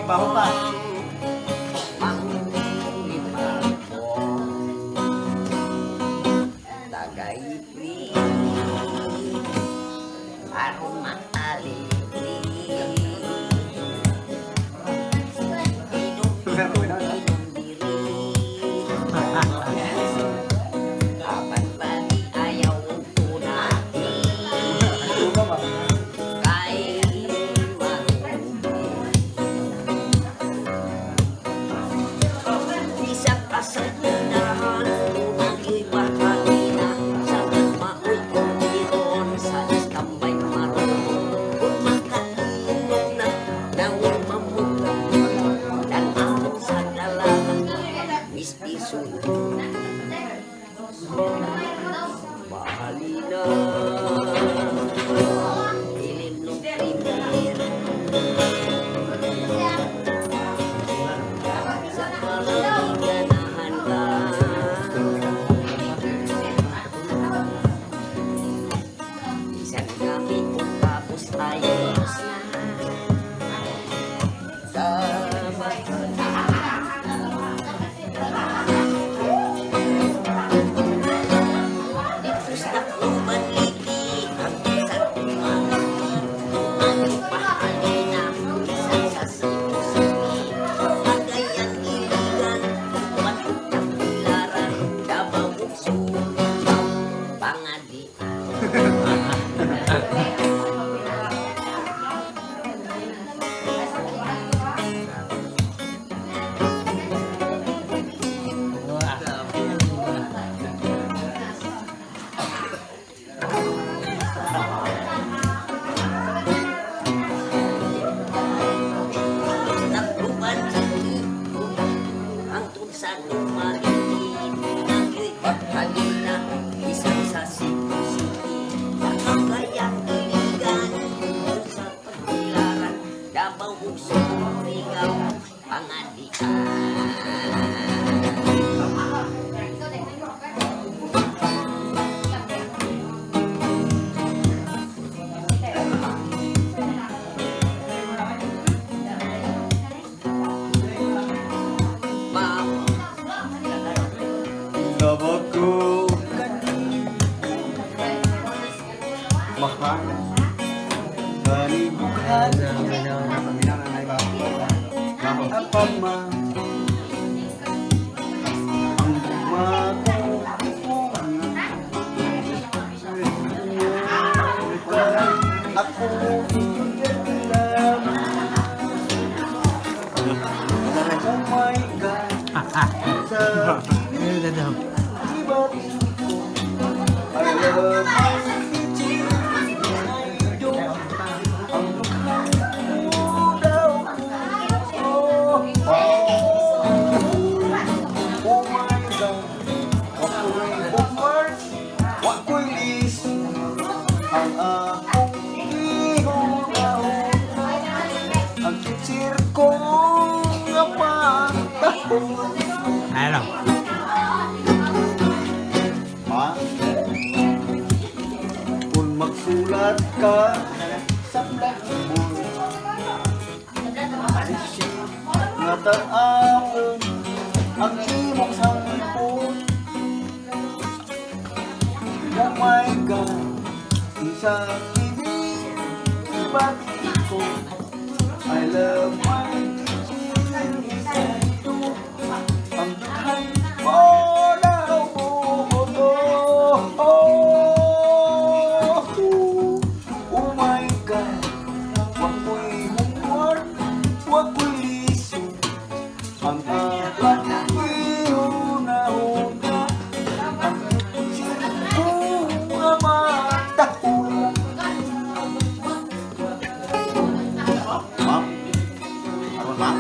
Baho pa. Manglipakon. Tagay free aron maalipri. Inom, inom diri. Apan bani ayaw tunaki. Kay marugi. Bisan pa sa tindahan, unang ipahalina, sa maoy kumbiron, sa istambay marunong. Kung makainom na, nawang mamuka, tan-awon sa dalaga, mistiso. Bahalina, ilim nung primer. Sa palagi ganahan ka. Bisan gamit kung tapos ayos na. Tama. Dito sa Tacloban, Leyte, hanggang sa Dumaguete, ang pahalina, bisan sa Cebu City, Cagayan, Iligan, Butuan ug Tagbilaran, Davao ug Surigao, Pangadian. Tacloban City, hangtod sa Dumaguete, nagyoy paghalina, bisan sa Cebu City, sa Cagayan, Iligan, sa Tagbilaran, Davao ug Surigao, Pangadian. Ma'am, Love ko mahal Kanibukhan Apan ma Ang gugma ko Kay ako alam. Oh my God, sa ko I love my teacher. I do. Ang dughan mo daw. Oh. Oh my God. Wa ko'y homework, wa ko'y list. Ang akong gihuna-huna, ang teacher ko nga pantahon. Ano? Ma, kung magsulat ka sa blackboard, nga tan-awon ang imong cellphone. Oh my God, sa TV, bati ko. I love my teacher, I do. Ang dughan mo daw bumoto. Oh, oh my God, wa ko'y homework, wa ko'y lesson. Ang akong gihuna-huna, ang teacher ko nga matahol. Ma'am, aron, ma'am.